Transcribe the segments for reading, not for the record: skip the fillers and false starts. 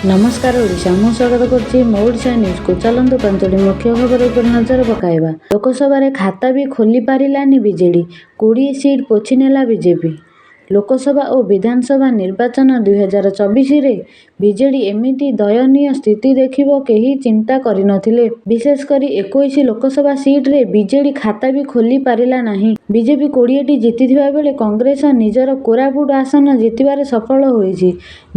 ନମସ୍କାର ଓଡ଼ିଶା, ମୁଁ ସ୍ୱାଗତ କରୁଛି ମୋ ଓଡ଼ିଶା ନ୍ୟୁଜ୍କୁ। ଚାଲନ୍ତୁ ପାଞ୍ଚଟି ମୁଖ୍ୟ ଖବର ଉପରେ ନଜର ପକାଇବା। ଲୋକସଭାରେ ଖାତା ବି ଖୋଲି ପାରିଲାନି ବିଜେଡି, 20 ସିଟ୍ ପୋଛିନେଲା ବିଜେପି। ଲୋକସଭା ଓ ବିଧାନସଭା ନିର୍ବାଚନ 2024ରେ ବିଜେଡି ଏମିତି ଦୟନୀୟ ସ୍ଥିତି ଦେଖିବ କେହି ଚିନ୍ତା କରିନଥିଲେ। ବିଶେଷକରି 21 ଲୋକସଭା ସିଟରେ ବିଜେଡି ଖାତା ବି ଖୋଲି ପାରିଲା ନାହିଁ। ବିଜେପି 20ଟି ଜିତିଥିବା ବେଳେ କଂଗ୍ରେସ ନିଜର କୋରାପୁଟ ଆସନ ଜିତିବାରେ ସଫଳ ହୋଇଛି।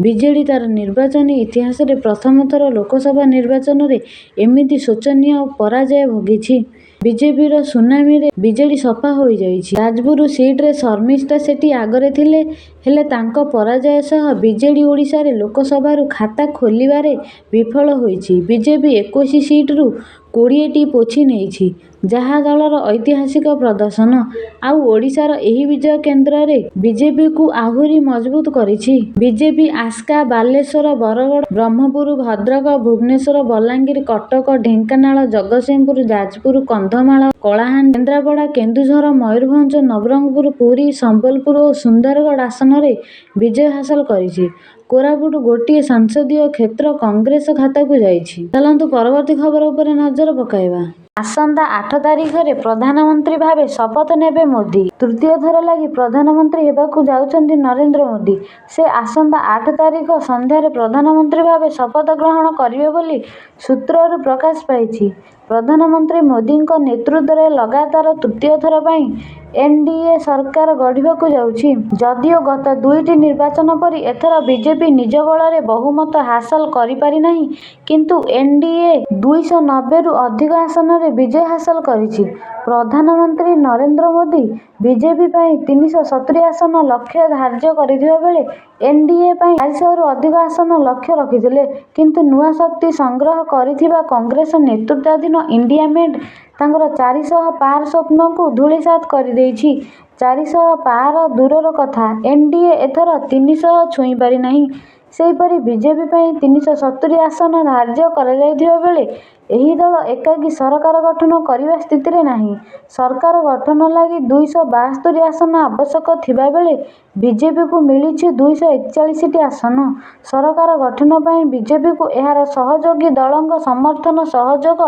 ବିଜେଡି ତାର ନିର୍ବାଚନୀ ଇତିହାସରେ ପ୍ରଥମ ଥର ଲୋକସଭା ନିର୍ବାଚନରେ ଏମିତି ଶୋଚନୀୟ ପରାଜୟ ଭୋଗିଛି। ବିଜେପିର ସୁନାମିରେ ବିଜେଡି ସଫା ହୋଇଯାଇଛି। ଯାଜପୁର ସିଟରେ ଶର୍ମିଷ୍ଠା ସେଠୀ ଆଗରେ ଥିଲେ। ହେଲେ ତାଙ୍କ ପରାଜୟ ସହ ବିଜେଡି ଓଡ଼ିଶାରେ ଲୋକସଭାରୁ ଖାତା ଖୋଲିବାରେ ବିଫଳ ହୋଇଛି। ବିଜେପି 21 ସିଟରୁ 20ଟି ପୋଛି ନେଇଛି। ଯାହା ଦଳର ଐତିହାସିକ ପ୍ରଦର୍ଶନ। ଆଉ ଓଡ଼ିଶାର ଏହି ବିଜୟ କେନ୍ଦ୍ରରେ ବିଜେପିକୁ ଆହୁରି ମଜବୁତ କରିଛି। ବିଜେପି ଆସ୍କା, ବାଲେଶ୍ୱର, ବରଗଡ଼, ବ୍ରହ୍ମପୁର, ଭଦ୍ରକ, ଭୁବନେଶ୍ୱର, ବଲାଙ୍ଗୀର, କଟକ, ଢେଙ୍କାନାଳ, ଜଗତସିଂହପୁର, ଯାଜପୁର, କନ୍ଧମାଳ, କଳାହାଣ୍ଡି, କେନ୍ଦ୍ରାପଡ଼ା, କେନ୍ଦୁଝର, ମୟୂରଭଞ୍ଜ, ନବରଙ୍ଗପୁର, ପୁରୀ, ସମ୍ବଲପୁର ଓ ସୁନ୍ଦରଗଡ଼ ଆସନରେ ବିଜୟ ହାସଲ କରିଛି। କୋରାପୁଟ ଗୋଟିଏ ସଂସଦୀୟ କ୍ଷେତ୍ର କଂଗ୍ରେସ ଖାତାକୁ ଯାଇଛି। ଚାଲନ୍ତୁ ପରବର୍ତ୍ତୀ ଖବର ଉପରେ ନଜର ପକାଇବା। ଆସନ୍ତା 8 ତାରିଖରେ ପ୍ରଧାନମନ୍ତ୍ରୀ ଭାବେ ଶପଥ ନେବେ ମୋଦି। ତୃତୀୟ ଥର ଲାଗି ପ୍ରଧାନମନ୍ତ୍ରୀ ହେବାକୁ ଯାଉଛନ୍ତି ନରେନ୍ଦ୍ର ମୋଦି। ସେ ଆସନ୍ତା 8 ତାରିଖ ସନ୍ଧ୍ୟାରେ ପ୍ରଧାନମନ୍ତ୍ରୀ ଭାବେ ଶପଥ ଗ୍ରହଣ କରିବେ ବୋଲି ସୂତ୍ରରୁ ପ୍ରକାଶ ପାଇଛି। ପ୍ରଧାନମନ୍ତ୍ରୀ ମୋଦିଙ୍କ ନେତୃତ୍ୱରେ ଲଗାତାର ତୃତୀୟ ଥର ପାଇଁ ଏନଡିଏ ସରକାର ଗଢ଼ିବାକୁ ଯାଉଛି। ଯଦିଓ ଗତ ଦୁଇଟି ନିର୍ବାଚନ ପରି ଏଥର ବିଜେପି ନିଜ ବଳରେ ବହୁମତ ହାସଲ କରିପାରିନାହିଁ, କିନ୍ତୁ ଏନଡିଏ 290ରୁ ଅଧିକ ଆସନରେ ବିଜୟ ହାସଲ କରିଛି। ପ୍ରଧାନମନ୍ତ୍ରୀ ନରେନ୍ଦ୍ର ମୋଦି ବିଜେପି ପାଇଁ 370 ଆସନ ଲକ୍ଷ୍ୟ ଧାର୍ଯ୍ୟ କରିଥିବା ବେଳେ ଏନଡିଏ ପାଇଁ 400ରୁ ଅଧିକ ଆସନ ଲକ୍ଷ୍ୟ ରଖିଥିଲେ। କିନ୍ତୁ ନୂଆ ଶକ୍ତି ସଂଗ୍ରହ କରିଥିବା କଂଗ୍ରେସ ନେତୃତ୍ୱାଧୀନ ଇଣ୍ଡିଆ ମେଣ୍ଟ ତାଙ୍କର 400 ପାର ସ୍ୱପ୍ନକୁ ଧୂଳିସାତ କରିଦେଇଛି। 400 ପାର ଦୂରର କଥା, ଏନଡିଏ ଏଥର 300 ଛୁଇଁ ପାରିନାହିଁ। ସେହିପରି ବିଜେପି ପାଇଁ 370 ଆସନ ଧାର୍ଯ୍ୟ କରାଯାଇଥିବା ବେଳେ ଏହି ଦଳ ଏକାକୀ ସରକାର ଗଠନ କରିବା ସ୍ଥିତିରେ ନାହିଁ। ସରକାର ଗଠନ ଲାଗି 272 ଆସନ ଆବଶ୍ୟକ ଥିବା ବେଳେ ବିଜେପିକୁ ମିଳିଛି 241ଟି ଆସନ। ସରକାର ଗଠନ ପାଇଁ ବିଜେପିକୁ ଏହାର ସହଯୋଗୀ ଦଳଙ୍କ ସମର୍ଥନ ସହଯୋଗ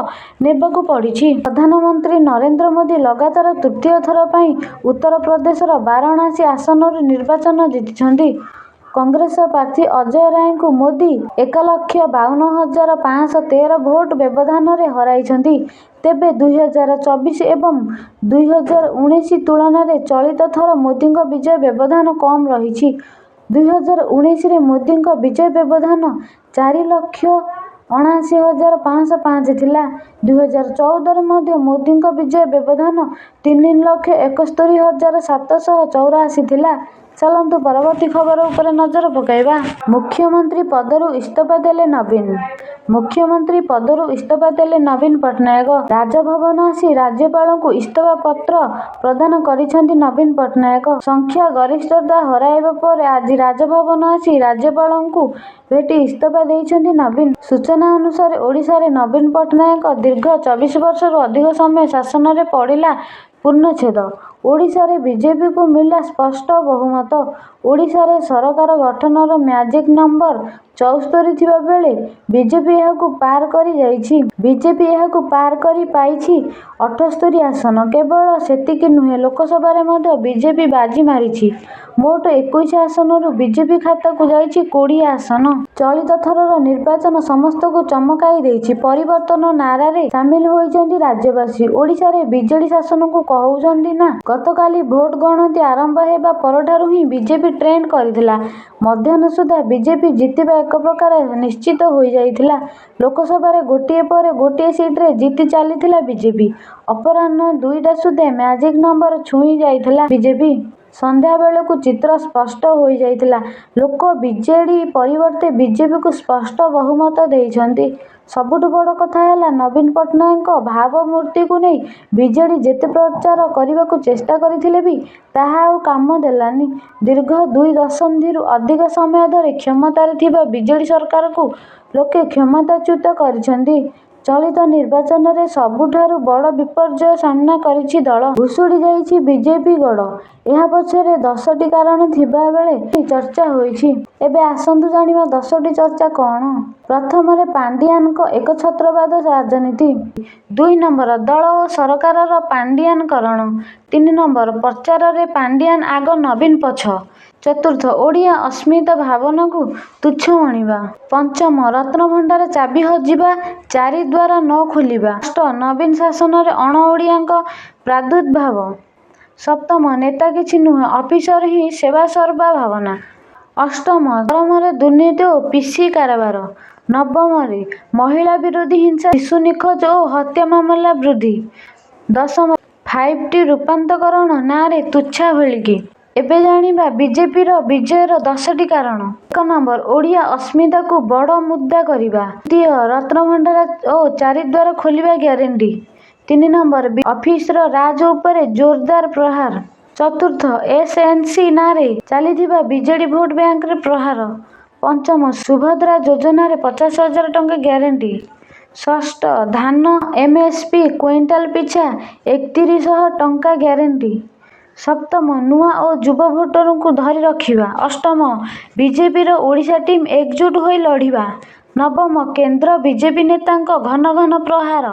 ନେବାକୁ ପଡ଼ିଛି। ପ୍ରଧାନମନ୍ତ୍ରୀ ନରେନ୍ଦ୍ର ମୋଦି ଲଗାତାର ତୃତୀୟ ଥର ପାଇଁ ଉତ୍ତରପ୍ରଦେଶର ବାରଣାସୀ ଆସନରୁ ନିର୍ବାଚନ ଜିତିଛନ୍ତି। କଂଗ୍ରେସ ପ୍ରାର୍ଥୀ ଅଜୟ ରାୟଙ୍କୁ ମୋଦି 1,52,513 ଭୋଟ ବ୍ୟବଧାନରେ ହରାଇଛନ୍ତି। ତେବେ 2024 ଏବଂ 2019 ତୁଳନାରେ ଚଳିତ ଥର ମୋଦିଙ୍କ ବିଜୟ ବ୍ୟବଧାନ କମ୍ ରହିଛି। 2019ରେ ମୋଦିଙ୍କ ବିଜୟ ବ୍ୟବଧାନ 4,79,505 ଥିଲା। 2014ରେ ମଧ୍ୟ ମୋଦିଙ୍କ ବିଜୟ ବ୍ୟବଧାନ 3,71,784 ଥିଲା। ଚାଲନ୍ତୁ ପରବର୍ତ୍ତୀ ଖବର ଉପରେ ନଜର ପକାଇବା। ମୁଖ୍ୟମନ୍ତ୍ରୀ ପଦରୁ ଇସ୍ତଫା ଦେଲେ ନବୀନ। ମୁଖ୍ୟମନ୍ତ୍ରୀ ପଦରୁ ଇସ୍ତଫା ଦେଲେ ନବୀନ ପଟ୍ଟନାୟକ। ରାଜଭବନ ଆସି ରାଜ୍ୟପାଳଙ୍କୁ ଇସ୍ତଫା ପତ୍ର ପ୍ରଦାନ କରିଛନ୍ତି ନବୀନ ପଟ୍ଟନାୟକ। ସଂଖ୍ୟା ଗରିଷ୍ଠତା ହରାଇବା ପରେ ଆଜି ରାଜଭବନ ଆସି ରାଜ୍ୟପାଳଙ୍କୁ ଭେଟି ଇସ୍ତଫା ଦେଇଛନ୍ତି ନବୀନ। ସୂଚନା ଅନୁସାରେ, ଓଡ଼ିଶାରେ ନବୀନ ପଟ୍ଟନାୟକଙ୍କ ଦୀର୍ଘ 24 ବର୍ଷରୁ ଅଧିକ ସମୟ ଶାସନରେ ପଡ଼ିଲା ପୂର୍ଣ୍ଣଚ୍ଛେଦ। ଓଡ଼ିଶାରେ ବିଜେପିକୁ ମିଳିଲା ସ୍ପଷ୍ଟ ବହୁମତ। ଓଡ଼ିଶାରେ ସରକାର ଗଠନର ମ୍ୟାଜିକ ନମ୍ବର 74 ଥିବା ବେଳେ ବିଜେପି ଏହାକୁ ପାର କରି ଯାଇଛି। ବିଜେପି ଏହାକୁ ପାର କରି ପାଇଛି 78 ଆସନ। କେବଳ ସେତିକି ନୁହେଁ, ଲୋକସଭାରେ ମଧ୍ୟ ବିଜେପି ବାଜି ମାରିଛି। ମୋଟ 21 ଆସନରୁ ବିଜେପି ଖାତାକୁ ଯାଇଛି 20 ଆସନ। ଚଳିତ ଥରର ନିର୍ବାଚନ ସମସ୍ତଙ୍କୁ ଚମକାଇ ଦେଇଛି। ପରିବର୍ତ୍ତନ ନାରାରେ ସାମିଲ ହୋଇଛନ୍ତି ରାଜ୍ୟବାସୀ। ଓଡ଼ିଶାରେ ବିଜେଡି ଶାସନକୁ କହୁଛନ୍ତି ନା। ଗତକାଲି ଭୋଟ ଗଣତି ଆରମ୍ଭ ହେବା ପରଠାରୁ ହିଁ ବିଜେପି ଟ୍ରେଣ୍ଡ କରିଥିଲା। ମଧ୍ୟାହ୍ନ ସୁଦ୍ଧା ବିଜେପି ଜିତିବା ଏକପ୍ରକାର ନିଶ୍ଚିତ ହୋଇଯାଇଥିଲା। ଲୋକସଭାରେ ଗୋଟିଏ ପରେ ଗୋଟିଏ ସିଟରେ ଜିତି ଚାଲିଥିଲା ବିଜେପି। ଅପରାହ୍ନ 2ଟା ସୁଦ୍ଧା ମ୍ୟାଜିକ ନମ୍ବର ଛୁଇଁ ଯାଇଥିଲା ବିଜେପି। ସନ୍ଧ୍ୟା ବେଳକୁ ଚିତ୍ର ସ୍ପଷ୍ଟ ହୋଇଯାଇଥିଲା। ଲୋକ ବିଜେଡି ପରିବର୍ତ୍ତେ ବିଜେପିକୁ ସ୍ପଷ୍ଟ ବହୁମତ ଦେଇଛନ୍ତି। ସବୁଠୁ ବଡ଼ କଥା ହେଲା, ନବୀନ ପଟ୍ଟନାୟକଙ୍କ ଭାବମୂର୍ତ୍ତିକୁ ନେଇ ବିଜେଡି ଯେତେ ପ୍ରଚାର କରିବାକୁ ଚେଷ୍ଟା କରିଥିଲେ ବି ତାହା ଆଉ କାମ ଦେଲାନି। ଦୀର୍ଘ ଦୁଇ ଦଶନ୍ଧିରୁ ଅଧିକ ସମୟ ଧରି କ୍ଷମତାରେ ଥିବା ବିଜେଡି ସରକାରକୁ ଲୋକେ କ୍ଷମତାଚ୍ୟୁତ କରିଛନ୍ତି। ଚଳିତ ନିର୍ବାଚନରେ ସବୁଠାରୁ ବଡ଼ ବିପର୍ଯ୍ୟୟ ସାମ୍ନା କରିଛି ଦଳ। ଭୁଶୁଡ଼ି ଯାଇଛି ବିଜେପି ଗଡ଼। ଏହା ପଛରେ 10ଟି କାରଣ ଥିବା ବେଳେ ଚର୍ଚ୍ଚା ହୋଇଛି। ଏବେ ଆସନ୍ତୁ ଜାଣିବା 10ଟି ଚର୍ଚ୍ଚା କ'ଣ? ପ୍ରଥମରେ ପାଣ୍ଡିଆନଙ୍କ ଏକଛତ୍ରବାଦ ରାଜନୀତି। 2 ନମ୍ବର ଦଳ ଓ ସରକାରର ପାଣ୍ଡିଆନକରଣ। 3 ନମ୍ବର ପ୍ରଚାରରେ ପାଣ୍ଡିଆନ ଆଗ ନବୀନ ପଛ। ଚତୁର୍ଥ ଓଡ଼ିଆ ଅସ୍ମିତା ଭାବନାକୁ ତୁଚ୍ଛ ମଣିବା। ପଞ୍ଚମ ରତ୍ନଭଣ୍ଡାର ଚାବି ହଜିବା, ଚାରି ଦ୍ୱାର ନ ଖୋଲିବା। ଷଷ୍ଠ ନବୀନ ଶାସନରେ ଅଣଓଡ଼ିଆଙ୍କ ପ୍ରାଦୁର୍ଭାବ। ସପ୍ତମ ନେତା କିଛି ନୁହେଁ, ଅଫିସର ହିଁ ସେବାସର୍ବା ଭାବନା। ଅଷ୍ଟମ ଚରମରେ ଦୁର୍ନୀତି ଓ ପିସି କାରବାର। ନବମରେ ମହିଳା ବିରୋଧୀ ହିଂସା, ଶିଶୁ ନିଖୋଜ ଓ ହତ୍ୟା ମାମଲା ବୃଦ୍ଧି। ଦଶମ ଫାଇଭ-ଟି ରୂପାନ୍ତରୀକରଣ ନାଁରେ ତୁଚ୍ଛା ଭେଳିକି। ଏବେ ଜାଣିବା ବିଜେପିର ବିଜୟର 10ଟି କାରଣ। 1 ନମ୍ବର ଓଡ଼ିଆ ଅସ୍ମିତାକୁ ବଡ଼ ମୁଦ୍ଦା କରିବା। ଦ୍ୱିତୀୟ ରତ୍ନଭଣ୍ଡାର ଓ ଚାରିଦ୍ୱାର ଖୋଲିବା ଗ୍ୟାରେଣ୍ଟି। 3 ନମ୍ବର ଅଫିସର ରାଜ ଉପରେ ଜୋରଦାର ପ୍ରହାର। ଚତୁର୍ଥ ଏସଏନସି ନାଁରେ ଚାଲିଥିବା ବିଜେଡି ଭୋଟ ବ୍ୟାଙ୍କରେ ପ୍ରହାର। ପଞ୍ଚମ ସୁଭଦ୍ରା ଯୋଜନାରେ 50,000 ଟଙ୍କା ଗ୍ୟାରେଣ୍ଟି। ଷଷ୍ଠ ଧାନ ଏମଏସପି କ୍ୱିଣ୍ଟାଲ ପିଛା 3100 ଟଙ୍କା ଗ୍ୟାରେଣ୍ଟି। ସପ୍ତମ ନୂଆ ଓ ଯୁବ ଭୋଟରଙ୍କୁ ଧରି ରଖିବା। ଅଷ୍ଟମ ବିଜେପିର ଓଡ଼ିଶା ଟିମ୍ ଏକଜୁଟ ହୋଇ ଲଢ଼ିବା। ନବମ କେନ୍ଦ୍ର ବିଜେପି ନେତାଙ୍କ ଘନ ଘନ ପ୍ରହାର।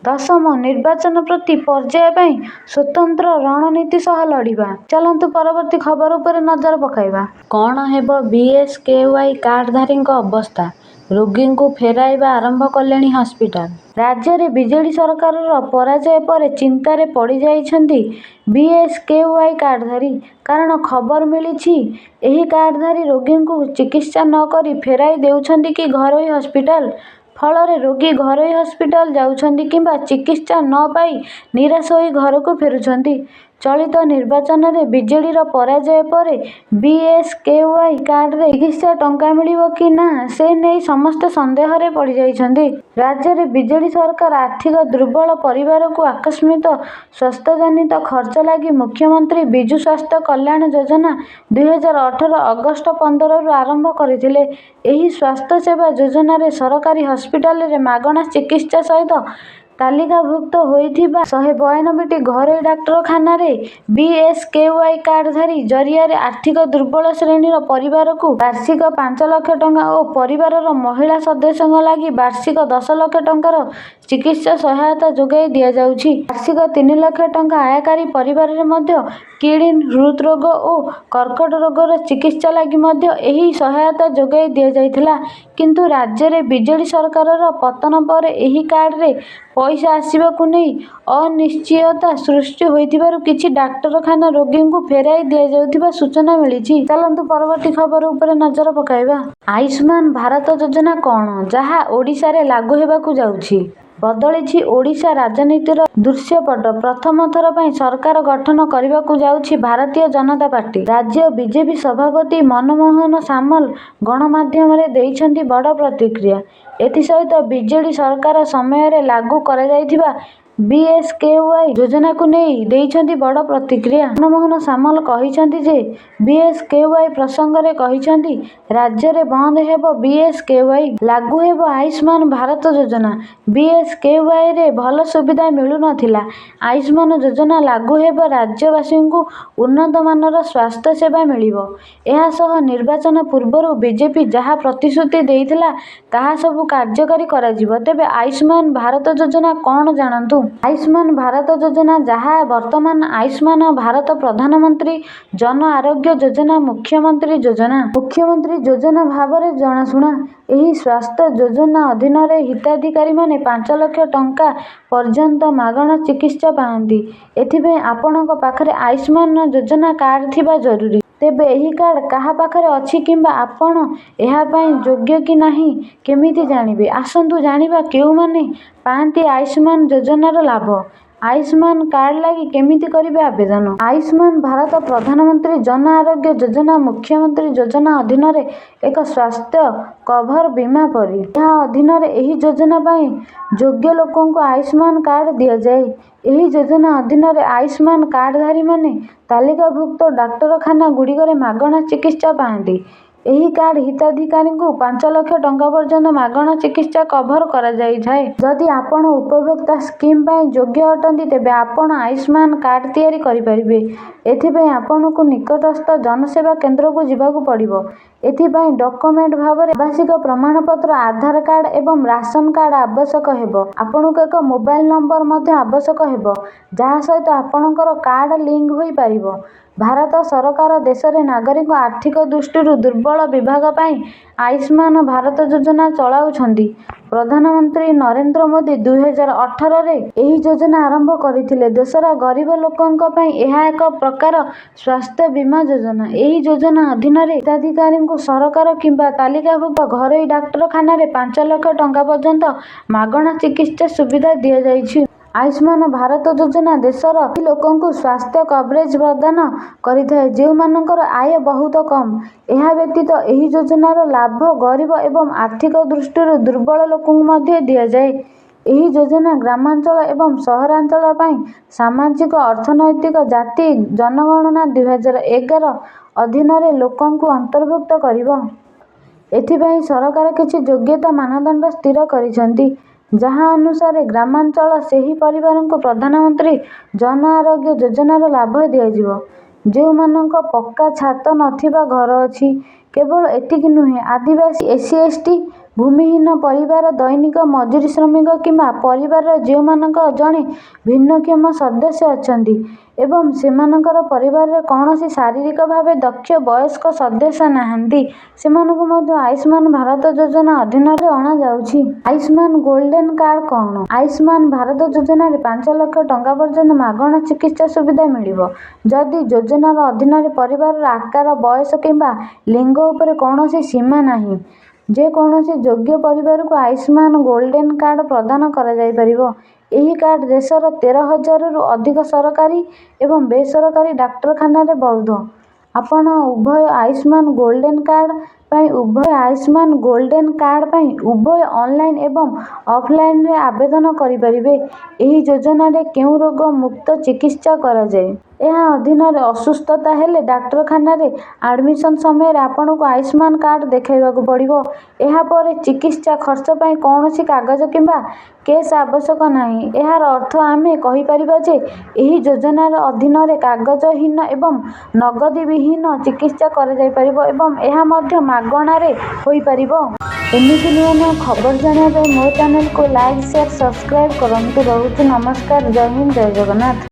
ଦଶମ ନିର୍ବାଚନ ପ୍ରତି ପର୍ଯ୍ୟାୟ ପାଇଁ ସ୍ୱତନ୍ତ୍ର ରଣନୀତି ସହ ଲଢ଼ିବା। ଚାଲନ୍ତୁ ପରବର୍ତ୍ତୀ ଖବର ଉପରେ ନଜର ପକାଇବା। କ'ଣ ହେବ ବିଏସକେୱାଇ କାର୍ଡଧାରୀଙ୍କ ଅବସ୍ଥା? ରୋଗୀଙ୍କୁ ଫେରାଇବା ଆରମ୍ଭ କଲେଣି ହସ୍ପିଟାଲ। ରାଜ୍ୟରେ ବିଜେଡି ସରକାରର ପରାଜୟ ପରେ ଚିନ୍ତାରେ ପଡ଼ିଯାଇଛନ୍ତି ବିଏସକେୱାଇ କାର୍ଡଧାରୀ। କାରଣ ଖବର ମିଳିଛି ଏହି କାର୍ଡଧାରୀ ରୋଗୀଙ୍କୁ ଚିକିତ୍ସା ନ କରି ଫେରାଇ ଦେଉଛନ୍ତି କି ଘରୋଇ ହସ୍ପିଟାଲ। ଫଳରେ ରୋଗୀ ଘରୋଇ ହସ୍ପିଟାଲ ଯାଉଛନ୍ତି କିମ୍ବା ଚିକିତ୍ସା ନ ପାଇ ନିରାଶ ହୋଇ ଘରକୁ ଫେରୁଛନ୍ତି। ଚଳିତ ନିର୍ବାଚନରେ ବିଜେଡିର ପରାଜୟ ପରେ ବିଏସକେୱାଇ କାର୍ଡରେ ଚିକିତ୍ସା ଟଙ୍କା ମିଳିବ କି ନା ସେ ନେଇ ସମସ୍ତେ ସନ୍ଦେହରେ ପଡ଼ିଯାଇଛନ୍ତି। ରାଜ୍ୟରେ ବିଜେଡି ସରକାର ଆର୍ଥିକ ଦୁର୍ବଳ ପରିବାରକୁ ଆକସ୍ମିକ ସ୍ୱାସ୍ଥ୍ୟଜନିତ ଖର୍ଚ୍ଚ ଲାଗି ମୁଖ୍ୟମନ୍ତ୍ରୀ ବିଜୁ ସ୍ୱାସ୍ଥ୍ୟ କଲ୍ୟାଣ ଯୋଜନା 2018 ଅଗଷ୍ଟ 15 ରୁ ଆରମ୍ଭ କରିଥିଲେ। ଏହି ସ୍ୱାସ୍ଥ୍ୟ ସେବା ଯୋଜନାରେ ସରକାରୀ ହସ୍ପିଟାଲରେ ମାଗଣା ଚିକିତ୍ସା ସହିତ ତାଲିକାଭୁକ୍ତ ହୋଇଥିବା 192 ଟି ଘରୋଇ ଡାକ୍ତରଖାନାରେ ବିଏସକେୱାଇ କାର୍ଡଧାରୀ ଜରିଆରେ ଆର୍ଥିକ ଦୁର୍ବଳ ଶ୍ରେଣୀର ପରିବାରକୁ ବାର୍ଷିକ 5 ଲକ୍ଷ ଟଙ୍କା ଓ ପରିବାରର ମହିଳା ସଦସ୍ୟଙ୍କ ଲାଗି ବାର୍ଷିକ 10 ଲକ୍ଷ ଟଙ୍କାର ଚିକିତ୍ସା ସହାୟତା ଯୋଗାଇ ଦିଆଯାଉଛି। ବାର୍ଷିକ 3 ଲକ୍ଷ ଟଙ୍କା ଆୟକାରୀ ପରିବାରରେ ମଧ୍ୟ କିଡନୀ, ହୃଦରୋଗ ଓ କର୍କଟ ରୋଗର ଚିକିତ୍ସା ଲାଗି ମଧ୍ୟ ଏହି ସହାୟତା ଯୋଗାଇ ଦିଆଯାଇଥିଲା। କିନ୍ତୁ ରାଜ୍ୟରେ ବିଜେଡି ସରକାରର ପତନ ପରେ ଏହି କାର୍ଡରେ ପଇସା ଆସିବାକୁ ନେଇ ଅନିଶ୍ଚିୟତା ସୃଷ୍ଟି ହୋଇଥିବାରୁ କିଛି ଡାକ୍ତରଖାନା ରୋଗୀଙ୍କୁ ଫେରାଇ ଦିଆଯାଉଥିବା ସୂଚନା ମିଳିଛି। ଚାଲନ୍ତୁ ପରବର୍ତ୍ତୀ ଖବର ଉପରେ ନଜର ପକାଇବା। ଆୟୁଷ୍ମାନ ଭାରତ ଯୋଜନା କ'ଣ, ଯାହା ଓଡ଼ିଶାରେ ଲାଗୁ ହେବାକୁ ଯାଉଛି? ବଦଳିଛି ଓଡ଼ିଶା ରାଜନୀତିର ଦୃଶ୍ୟପଟ୍ଟ। ପ୍ରଥମ ଥର ପାଇଁ ସରକାର ଗଠନ କରିବାକୁ ଯାଉଛି ଭାରତୀୟ ଜନତା ପାର୍ଟି। ରାଜ୍ୟ ବିଜେପି ସଭାପତି ମନମୋହନ ସାମଲ ଗଣମାଧ୍ୟମରେ ଦେଇଛନ୍ତି ବଡ଼ ପ୍ରତିକ୍ରିୟା। ଏଥିସହିତ ବିଜେଡି ସରକାର ସମୟରେ ଲାଗୁ କରାଯାଇଥିବା ବିଏସକେୱାଇ ଯୋଜନାକୁ ନେଇ ଦେଇଛନ୍ତି ବଡ଼ ପ୍ରତିକ୍ରିୟା। ମନମୋହନ ସାମଲ କହିଛନ୍ତି ଯେ, ବିଏସକେୱାଇ ପ୍ରସଙ୍ଗରେ କହିଛନ୍ତି, ରାଜ୍ୟରେ ବନ୍ଦ ହେବ ବିଏସକେୱାଇ। ଲାଗୁ ହେବ ଆୟୁଷ୍ମାନ ଭାରତ ଯୋଜନା। ବିଏସକେୱାଇରେ ଭଲ ସୁବିଧା ମିଳୁନଥିଲା। ଆୟୁଷ୍ମାନ ଯୋଜନା ଲାଗୁ ହେବ ରାଜ୍ୟବାସୀଙ୍କୁ ଉନ୍ନତମାନର ସ୍ୱାସ୍ଥ୍ୟ ସେବା ମିଳିବ। ଏହାସହ ନିର୍ବାଚନ ପୂର୍ବରୁ ବିଜେପି ଯାହା ପ୍ରତିଶ୍ରୁତି ଦେଇଥିଲା ତାହା ସବୁ କାର୍ଯ୍ୟକାରୀ କରାଯିବ। ତେବେ ଆୟୁଷ୍ମାନ ଭାରତ ଯୋଜନା କଣ ଜାଣନ୍ତୁ। ଆୟୁଷ୍ମାନ ଭାରତ ଯୋଜନା ଯାହା ବର୍ତ୍ତମାନ ଆୟୁଷ୍ମାନ ଭାରତ ପ୍ରଧାନମନ୍ତ୍ରୀ ଜନ ଆରୋଗ୍ୟ ଯୋଜନା ମୁଖ୍ୟମନ୍ତ୍ରୀ ଯୋଜନା। ମୁଖ୍ୟମନ୍ତ୍ରୀ ଯୋଜନା ଭାବରେ ଜଣାଶୁଣା। ଏହି ସ୍ୱାସ୍ଥ୍ୟ ଯୋଜନା ଅଧୀନରେ ହିତାଧିକାରୀମାନେ 5 ଲକ୍ଷ ଟଙ୍କା ପର୍ଯ୍ୟନ୍ତ ମାଗଣା ଚିକିତ୍ସା ପାଆନ୍ତି। ଏଥିପାଇଁ ଆପଣଙ୍କ ପାଖରେ ଆୟୁଷ୍ମାନ ଯୋଜନା କାର୍ଡ ଥିବା ଜରୁରୀ। ତେବେ ଏହି କାର୍ଡ କାହା ପାଖରେ ଅଛି କିମ୍ବା ଆପଣ ଏହା ପାଇଁ ଯୋଗ୍ୟ କି ନାହିଁ କେମିତି ଜାଣିବେ? ଆସନ୍ତୁ ଜାଣିବା କେଉଁମାନେ ପାଆନ୍ତି ଆୟୁଷ୍ମାନ ଯୋଜନାର ଲାଭ? ଆୟୁଷ୍ମାନ କାର୍ଡ ଲାଗି କେମିତି କରିବେ ଆବେଦନ? ଆୟୁଷ୍ମାନ ଭାରତ ପ୍ରଧାନମନ୍ତ୍ରୀ ଜନ ଆରୋଗ୍ୟ ଯୋଜନା ମୁଖ୍ୟମନ୍ତ୍ରୀ ଯୋଜନା ଅଧୀନରେ ଏକ ସ୍ୱାସ୍ଥ୍ୟ କଭର ବୀମା ପରି। ଏହା ଅଧୀନରେ ଏହି ଯୋଜନା ପାଇଁ ଯୋଗ୍ୟ ଲୋକଙ୍କୁ ଆୟୁଷ୍ମାନ କାର୍ଡ ଦିଆଯାଏ। ଏହି ଯୋଜନା ଅଧୀନରେ ଆୟୁଷ୍ମାନ କାର୍ଡଧାରୀମାନେ ତାଲିକାଭୁକ୍ତ ଡାକ୍ତରଖାନାଗୁଡ଼ିକରେ ମାଗଣା ଚିକିତ୍ସା ପାଆନ୍ତି। ଏହି କାର୍ଡ ହିତାଧିକାରୀଙ୍କୁ 5 ଲକ୍ଷ ଟଙ୍କା ପର୍ଯ୍ୟନ୍ତ ମାଗଣା ଚିକିତ୍ସା କଭର କରାଯାଇଥାଏ। ଯଦି ଆପଣ ଉପଭୋକ୍ତା ସ୍କିମ୍ ପାଇଁ ଯୋଗ୍ୟ ଅଟନ୍ତି, ତେବେ ଆପଣ ଆୟୁଷ୍ମାନ କାର୍ଡ ତିଆରି କରିପାରିବେ। ଏଥିପାଇଁ ଆପଣଙ୍କୁ ନିକଟସ୍ଥ ଜନସେବା କେନ୍ଦ୍ରକୁ ଯିବାକୁ ପଡ଼ିବ। ଏଥିପାଇଁ ଡକ୍ୟୁମେଣ୍ଟ ଭାବରେ ଆବାସିକ ପ୍ରମାଣପତ୍ର, ଆଧାର କାର୍ଡ ଏବଂ ରାସନ କାର୍ଡ ଆବଶ୍ୟକ ହେବ। ଆପଣଙ୍କୁ ଏକ ମୋବାଇଲ ନମ୍ବର ମଧ୍ୟ ଆବଶ୍ୟକ ହେବ, ଯାହା ସହିତ ଆପଣଙ୍କର କାର୍ଡ ଲିଙ୍କ ହୋଇପାରିବ। ଭାରତ ସରକାର ଦେଶରେ ନାଗରିକଙ୍କ ଆର୍ଥିକ ଦୃଷ୍ଟିରୁ ଦୁର୍ବଳ ବିଭାଗ ପାଇଁ ଆୟୁଷ୍ମାନ ଭାରତ ଯୋଜନା ଚଳାଉଛନ୍ତି। ପ୍ରଧାନମନ୍ତ୍ରୀ ନରେନ୍ଦ୍ର ମୋଦି 2018ରେ ଏହି ଯୋଜନା ଆରମ୍ଭ କରିଥିଲେ। ଦେଶର ଗରିବ ଲୋକଙ୍କ ପାଇଁ ଏହା ଏକ ପ୍ରକାର ସ୍ୱାସ୍ଥ୍ୟ ବୀମା ଯୋଜନା। ଏହି ଯୋଜନା ଅଧୀନରେ ହିତାଧିକାରୀଙ୍କୁ ସରକାର କିମ୍ବା ତାଲିକାଭୁକ୍ତ ଘରୋଇ ଡାକ୍ତରଖାନାରେ 5 ଲକ୍ଷ ଟଙ୍କା ପର୍ଯ୍ୟନ୍ତ ମାଗଣା ଚିକିତ୍ସା ସୁବିଧା ଦିଆଯାଉଛି। ଆୟୁଷ୍ମାନ ଭାରତ ଯୋଜନା ଦେଶର ସେହି ଲୋକଙ୍କୁ ସ୍ୱାସ୍ଥ୍ୟ କଭରେଜ ପ୍ରଦାନ କରିଥାଏ, ଯେଉଁମାନଙ୍କର ଆୟ ବହୁତ କମ୍। ଏହା ବ୍ୟତୀତ ଏହି ଯୋଜନାର ଲାଭ ଗରିବ ଏବଂ ଆର୍ଥିକ ଦୃଷ୍ଟିରୁ ଦୁର୍ବଳ ଲୋକଙ୍କୁ ମଧ୍ୟ ଦିଆଯାଏ। ଏହି ଯୋଜନା ଗ୍ରାମାଞ୍ଚଳ ଏବଂ ସହରାଞ୍ଚଳ ପାଇଁ ସାମାଜିକ ଅର୍ଥନୈତିକ ଜାତି ଜନଗଣନା 2011 ଅଧୀନରେ ଲୋକଙ୍କୁ ଅନ୍ତର୍ଭୁକ୍ତ କରିବ। ଏଥିପାଇଁ ସରକାର କିଛି ଯୋଗ୍ୟତା ମାନଦଣ୍ଡ ସ୍ଥିର କରିଛନ୍ତି, ଯାହା ଅନୁସାରେ ଗ୍ରାମାଞ୍ଚଳ ସେହି ପରିବାରଙ୍କୁ ପ୍ରଧାନମନ୍ତ୍ରୀ ଜନ ଆରୋଗ୍ୟ ଯୋଜନାର ଲାଭ ଦିଆଯିବ, ଯେଉଁମାନଙ୍କ ପକ୍କା ଛାତ ନଥିବା ଘର ଅଛି। କେବଳ ଏତିକି ନୁହେଁ, ଆଦିବାସୀ, ଏସସି, ଏସଟି, ଭୂମିହୀନ ପରିବାର, ଦୈନିକ ମଜୁରି ଶ୍ରମିକ କିମ୍ବା ପରିବାରର ଯେଉଁମାନଙ୍କର ଜଣେ ଭିନ୍ନକ୍ଷମ ସଦସ୍ୟ ଅଛନ୍ତି ଏବଂ ସେମାନଙ୍କର ପରିବାରରେ କୌଣସି ଶାରୀରିକ ଭାବେ ଦକ୍ଷ ବୟସ୍କ ସଦସ୍ୟ ନାହାଁନ୍ତି, ସେମାନଙ୍କୁ ମଧ୍ୟ ଆୟୁଷ୍ମାନ ଭାରତ ଯୋଜନା ଅଧୀନରେ ଅଣାଯାଉଛି। ଆୟୁଷ୍ମାନ ଗୋଲ୍ଡେନ କାର୍ଡ କ'ଣ? ଆୟୁଷ୍ମାନ ଭାରତ ଯୋଜନାରେ 5 ଲକ୍ଷ ଟଙ୍କା ପର୍ଯ୍ୟନ୍ତ ମାଗଣା ଚିକିତ୍ସା ସୁବିଧା ମିଳିବ। ଯଦି ଯୋଜନାର ଅଧୀନରେ ପରିବାରର ଆକାର, ବୟସ କିମ୍ବା ଲିଙ୍ଗ ଉପରେ କୌଣସି ସୀମା ନାହିଁ। ଯେକୌଣସି ଯୋଗ୍ୟ ପରିବାରକୁ ଆୟୁଷ୍ମାନ ଗୋଲ୍ଡେନ କାର୍ଡ ପ୍ରଦାନ କରାଯାଇପାରିବ। ଏହି କାର୍ଡ ଦେଶର 13,000ରୁ ଅଧିକ ସରକାରୀ ଏବଂ ବେସରକାରୀ ଡାକ୍ତରଖାନାରେ ବୈଧ। ଆପଣ ଉଭୟ ଆୟୁଷ୍ମାନ ଗୋଲ୍ଡେନ କାର୍ଡ ପାଇଁ ଉଭୟ ଆୟୁଷ୍ମାନ ଗୋଲ୍ଡେନ କାର୍ଡ ପାଇଁ ଉଭୟ ଅନଲାଇନ ଏବଂ ଅଫଲାଇନରେ ଆବେଦନ କରିପାରିବେ। ଏହି ଯୋଜନାରେ କେଉଁ ରୋଗ ମୁଫ୍ତ ଚିକିତ୍ସା କରାଯାଏ? ଏହା ଅଧୀନରେ ଅସୁସ୍ଥତା ହେଲେ ଡାକ୍ତରଖାନାରେ ଆଡମିସନ ସମୟରେ ଆପଣଙ୍କୁ ଆୟୁଷ୍ମାନ କାର୍ଡ ଦେଖାଇବାକୁ ପଡ଼ିବ। ଏହା ପରେ ଚିକିତ୍ସା ଖର୍ଚ୍ଚ ପାଇଁ କୌଣସି କାଗଜ କିମ୍ବା କେସ୍ ଆବଶ୍ୟକ ନାହିଁ। ଏହାର ଅର୍ଥ ଆମେ କହିପାରିବା ଯେ ଏହି ଯୋଜନାର ଅଧୀନରେ କାଗଜହୀନ ଏବଂ ନଗଦିବିହୀନ ଚିକିତ୍ସା କରାଯାଇପାରିବ ଏବଂ ଏହା ମଧ୍ୟ ମାଗଣାରେ ହୋଇପାରିବ। ଏମିତି ନୂଆ ନୂଆ ଖବର ଜାଣିବା ପାଇଁ ମୋ ଚ୍ୟାନେଲକୁ ଲାଇକ୍, ସେୟାର, ସବସ୍କ୍ରାଇବ୍ କରନ୍ତୁ। ରହୁଛି, ନମସ୍କାର, ଜୟ ହିନ୍ଦ, ଜୟ ଜଗନ୍ନାଥ।